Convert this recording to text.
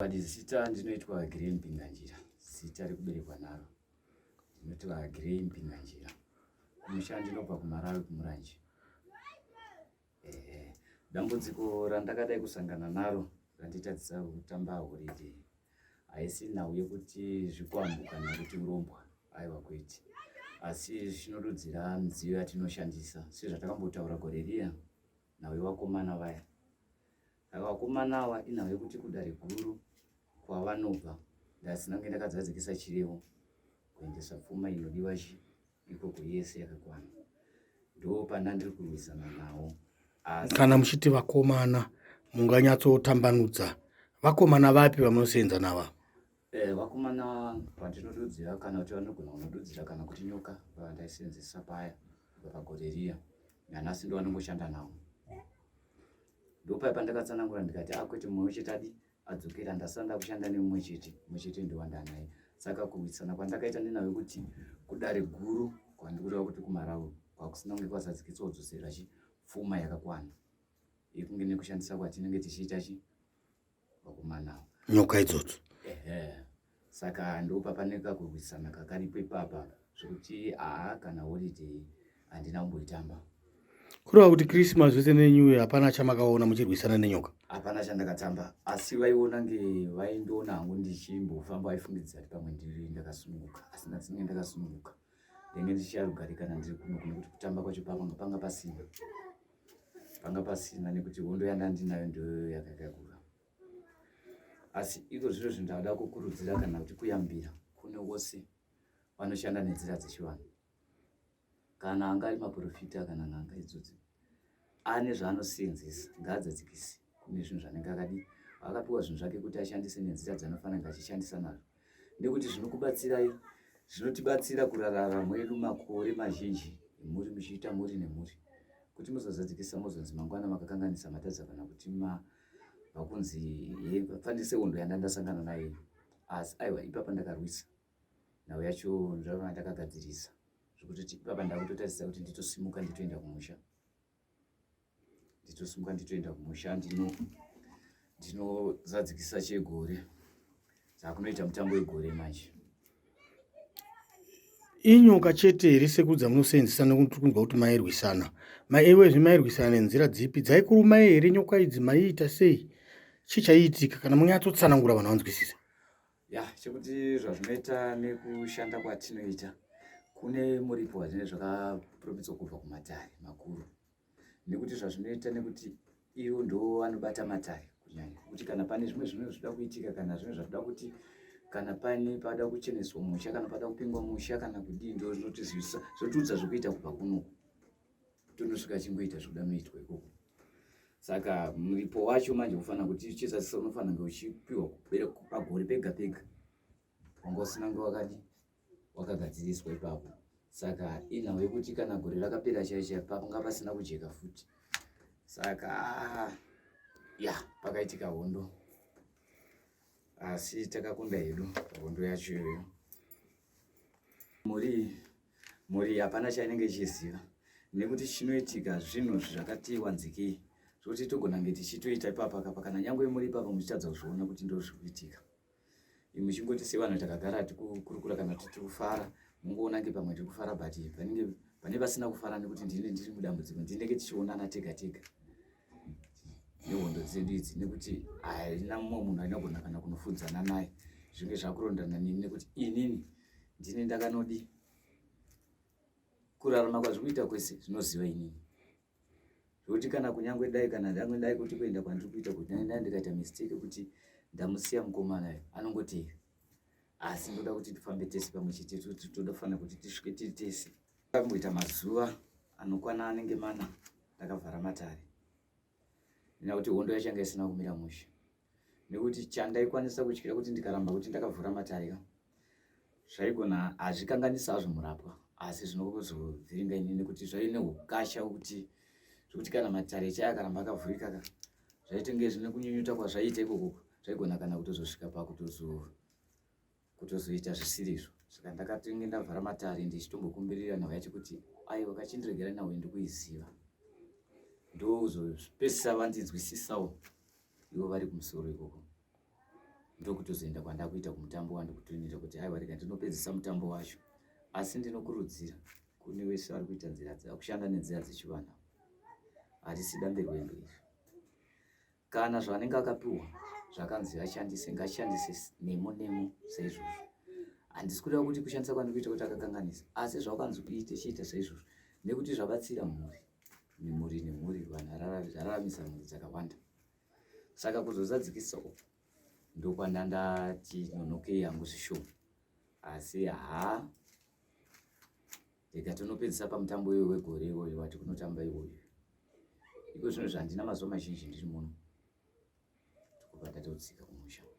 But zita ndinoitwa Grey Mpinganjira, zita rekuberekwa naro ndinoitwa Grey Mpinganjira. Kumusha ndinobva kuMarawi kuMuranje. Eh, dambudziko randakadai kusangana naro randitadzisa kutamba holiday haisi nhau yekuti zvikwambo kana kuti urombwa, aiwa kwete, asi zvinodudzira midziyo yatinoshandisa sezvatakambotaura gore riya nhau yevakomana vaya. Saka vakomana ava inhau yekuti kudare guru kwavanobva ndasina kunge ndakadzadzikisa chirevo kuendesa pfuma inodiwa chi ikoko yese yakakwana ndo pana ndiri kurwisana nawo. Asi kana muchiti vakomana munganyatsotambanudza vakomana vapi vamunoseenza nava? Eh, vakomana vandinodudzira kana kuti vanogona kunodudzira kana kuti nyoka vandaisenzesa paya pagore riya nanhasi ndo vanongoshanda nawo. Ndopaya pandakatsanangura ndikati akwete ah, mumwe chete adi adzokera ndasanda kushanda nemumwe chete, mumwe chete ndowandanaye. Saka kurwisana kwandakaita ndinayo kuti kudare guru kwandikureva kuti kuMarawi kwakusina kunge kwazadzikiswa kudzosera chi pfuma yakakwana yekunge nekushandisa kwatinenge tichiita chi vakomana nyoka idzodzo. Ehe, saka ndopa pane kakurwisana kakaripo ipapa zvekuti haa kana holiday handina kumboitamba. Kureva kuti Christmas zvese neNew Year hapana chamakaona muchirwisana nenyoka? Hapana chandakatamba, asi vaiona nge vaindiona hangu ndichimbofamba vaifungidzira kuti pamwe ndiri ndakasununguka, asi ndandinge ndakasununguka ndenge ndichicharugare kana ndiri kuno kuno kuti kutamba kwacho pamwe panga pasina, panga pasina nekuti hondo yandandinayo ndiyo yakakakura. Asi iko zviro zvinhu ndada kukurudzira kana kuti kuyambira kune wose vanoshanda nenzira dzechivanhu, kana anga ari maprofita kana n'anga idzodzi ane zvaanoseenzesa ngaadzadzikise kune zvinhu zvanenge akadi akapiwa zvinhu zvake kuti ashandise nenzira dzanofanira kunge achishandisa nazvo, nekuti zvinokubatsirai zvinotibatsira kurarama mwedu makore mazhinji muri muchiita muri nemhuri kuti muzozadzikisa muzonzi mangwana makakanganisa matadza kana kuti makunzi fanise hondo yanda ndasangana nayo. Asi aiwa ipapa ndakarwisa nhau yacho ndava ndakagadzirisa zvekuti ipapa ndakutotarisa kuti nditosimuka nditoenda kumusha, nditosimuka nditoenda kumusha ndinozadzikisa chegore dzakunoita mutambo wegore manje. Inyoka chete here sekuru dzamunoseenzesa nekuti kunzwa kuti mairwisana? Maiwezve mairwisana nenzira dzipi? Dzaikurumai here nyoka idzi? Maiita sei? Chii chaiitika kana munyatsotsanangura vanhu vanzwisise? Ya, chekuti zvazvinoita nekushanda kwatinoita kune muripo wazvinenge zvakapromiswa kubva kumatare makuru, nekuti zvazvinoita nekuti ivo ndo vanobata matare kunyanya kuti kana pane zvimwe zvinenge zvinoda kuitika kana zvimwe zvakuda kuti kana pane pada kucheneswa musha kana pada kupingwa musha kana kudii, ndo zvinotizivisa zvotiudza zvekuita kubva kunoku tonosvika chingoita zvikuda noitwa ikoko. Saka muripo wacho manje ufanira kuti chizasisa unofanira kunge uchipiwa pagore pega pega, wanga usina kunge wakadi wakagadziriswa ipapo. Saka inhau yekuti kana gore rakapera chaicho panga pasina kujeka futi. Saka ya pakaitika hondo, asi takakunda hedu hondo yacho iyoyo. Mhuri hapana chainenge ichiziva nekuti chinoitika zvinhu zvakati wanzikei zvekuti togona kunge tichitoita ipapa kapa kana nyangwe muri ipapa muchitadza kuzviona kuti ndo zviri kuitika. Muchingoti sevanhu takagara tikukurukura kana kuti tiri kufara, mungoona nge pamwe tiri kufara but panenge pane pasina kufara nekuti ndine ndiri mudambudziko, ndinenge tichionana tega tega nehondo dzedu idzi nekuti haina mumwe munhu ainogona kana kunofudzana naye zvinge zvakurondana nini nekuti inini ndine ndakanodi kurarama kwazvikuita kwese zvinoziva inini zvekuti kana kunyangwe dai kana ndangwe dai kuti kuenda kwandiri kuita kuti dai ndikaita mistake kuti ndamusiya mukomana anongoteera, asi ndoda kuti tifambe tese pamwe chete, toda kufanira kuti tisvike tiri tese. Ndakamboita mazuva anokwana anenge mana ndakavhara matare nekuti hondo yacho yanga isina kumira mushe, nekuti chandaikwanisa kutyira kuti ndikaramba kuti ndakavhura matare ka zvaigona hazvikanganisa hazvo murapwa, asi zvinozovhiringa inini nekuti zvaine ukasha wekuti zvekuti kana matare chaya akaramba akavhurika ka zvaitenge zvine kunyunyuta kwazvaiita ikoko zvaigona kana kutozosvika pakutozoita zvisirizvo. Saka ndakatenge ndavhara matare ndichitombokumbirira nhau yacho kuti aiwa kachindiregera nhau ndikuiziva, ndozopedzisa vandinzwisisawo ivo vari kumusoro ikoko. Ndokutozoenda kwandakuita kumutambo wandikutoinoita kuti aiwa rega ndinopedzisa mutambo wacho. Asi ndinokurudzira kune wese vari kuita nzira kushanda nenzira dzechivanhu. Harisi dambe rwendo iri. Kana zvaanenge akapiwa zvakanzi ashandise ngashandise nemo nemo saizvozvo. Handisi kureva kuti kushandisa kwandikuita kuti akakanganisa, asi zvawakanzi uite chiita saizvozvo nekuti zvabatsira mhuri nemhuri nemhuri, vanhu zvararamisa mhuri dzakawanda. Saka kuzozadzikisa uku ndokwandandati nonokei yangu zvishoma, asi haa rega tonopedzisa pamutambo iwoyo wegore iwoyo wati kunotamba iwoyo. Iko zvino zvandina mazuva mazhinji ndiri muno, tikubva ndatodzika kumusha.